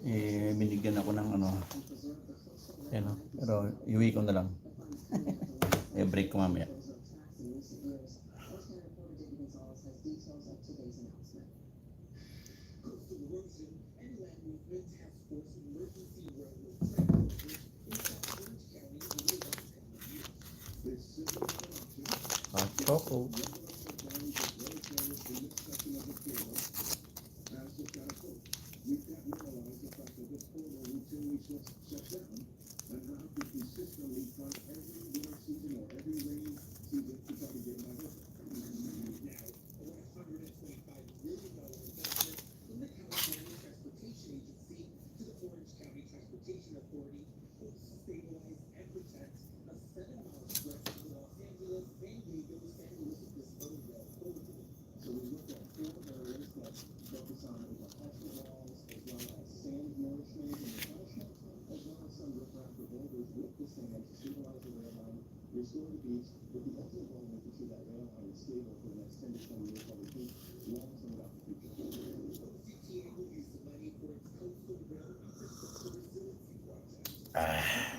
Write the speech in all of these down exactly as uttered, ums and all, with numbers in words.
Eh, binigyan ako ng ano. Ayan, oh. Pero iwi ko na lang. Eh, break ko mamaya. Ah, choco. Ah.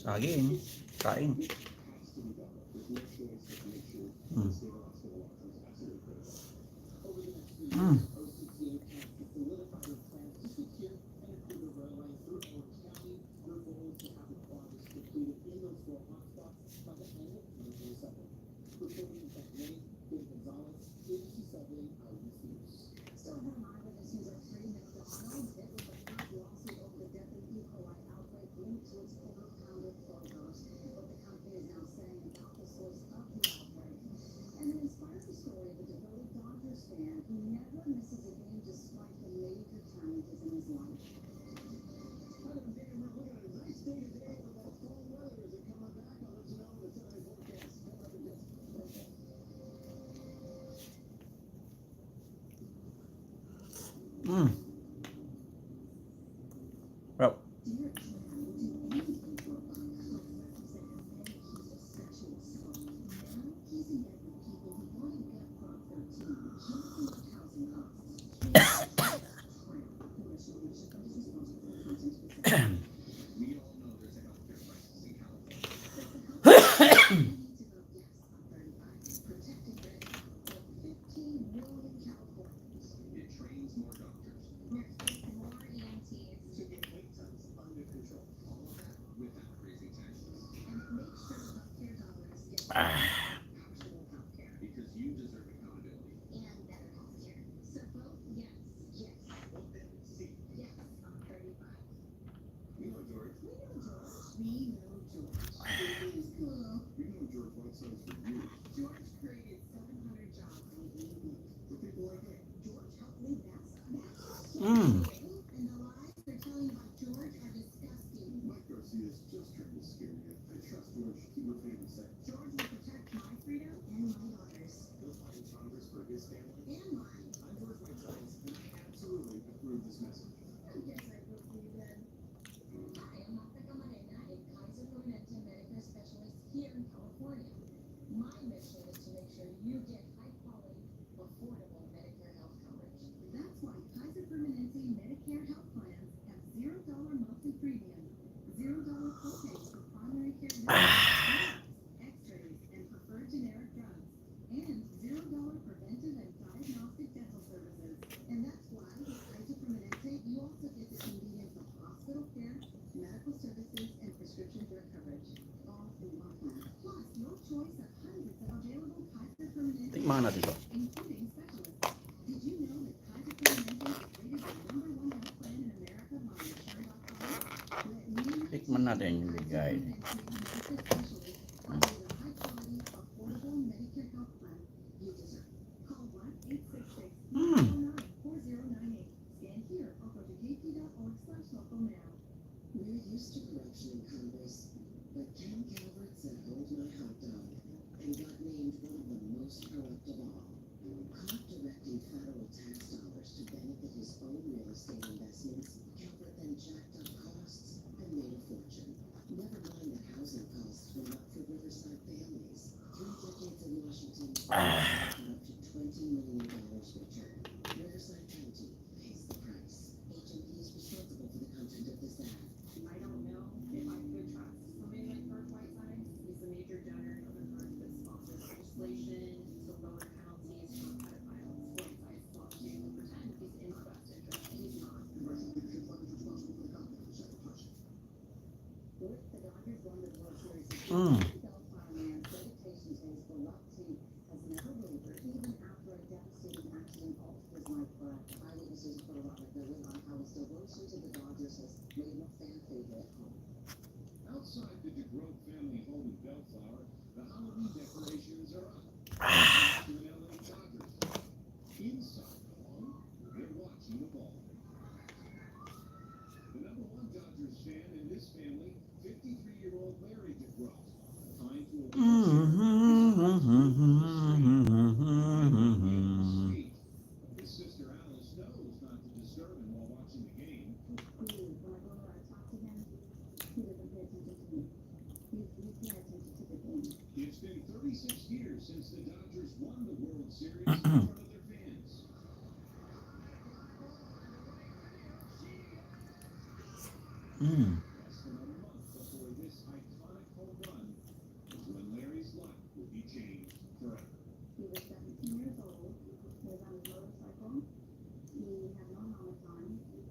Saging. Kain. Mm. Mm. Mm. Well. Ah. Mm. Tikman natin to. Tikman natin yung bigay. Hmm. Ah. Up to twenty million dollars return. Riverside County pays the price. H M P is responsible for the content of this ad. I don't know if I could trust somebody like Kirk Whiteside. He's the major donor and other group that sponsors legislation to lower penalties for pedophiles. Whiteside's lawsuit would pretend he's in our best interest, and he's not. Congressional leadership is responsible for the content of the second person. With the Dodgers won the World Series, Mm. Bellflower man's dedication to his beloved team has never wavered, even after a devastating accident altered his life. Eyewitnesses report a lot of villain on how his devotion to the Dodgers has made him a fan favorite at home. Outside the DeGrom family home in Bellflower, the Halloween decorations are up. Thanks to an L A Dodgers fan. Inside the home, they're watching the ball. The number one Dodgers fan in this family, fifty-three-year-old Larry DeGrom, trying to avoid his sister Alice knows not to disturb him while watching the game. Please, when I go over, I talk to him. He doesn't pay attention to me. He's, he's paying attention to the game. It's been thirty-six years since the Dodgers won the World Series in front of their fans. Mm. Less than a month before this iconic home run is when Larry's life will be changed forever. He was seventeen years old. He was on his motorcycle. He had no helmet on.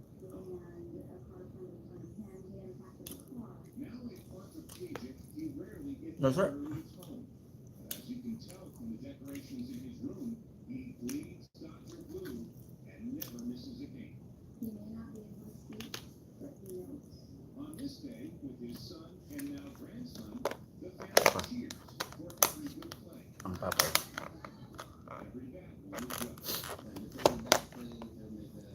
And a car turned in front of him. He impacted the car. Now a quadriplegic, he rarely gets That's right. out of his home. But as you can tell from the decorations in his room, he bleeds Dodger blue and never misses a game. He may not be able to speak, but he knows. On this day, with his son and now grandson, the family cheers for every good play. Ang tatay. Every bad one as well. And if there's a bad play, he'll make a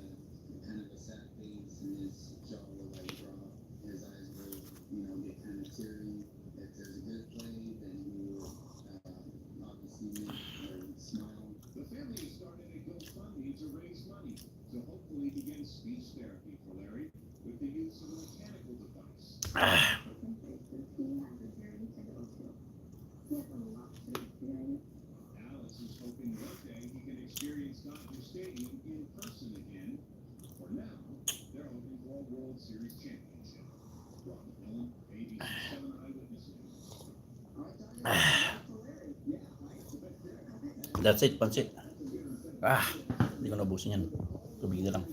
kind of a sad face and his jaw will, like, drop. His eyes will, you know, get kind of teary. If there's a good play, then he will, uh, obviously make a smile. The family has started a GoFundMe to raise money to hopefully begin speech therapy for Larry with the use of a mechanical device. Ah. Alice is hoping one day he can experience Dodger Stadium in person again. For now, they're hoping for a World Series championship. Robert Millen, A B C seven Eyewitness News. That's it, pansit. Ah, hindi ko naubusan yan. Tubig na lang.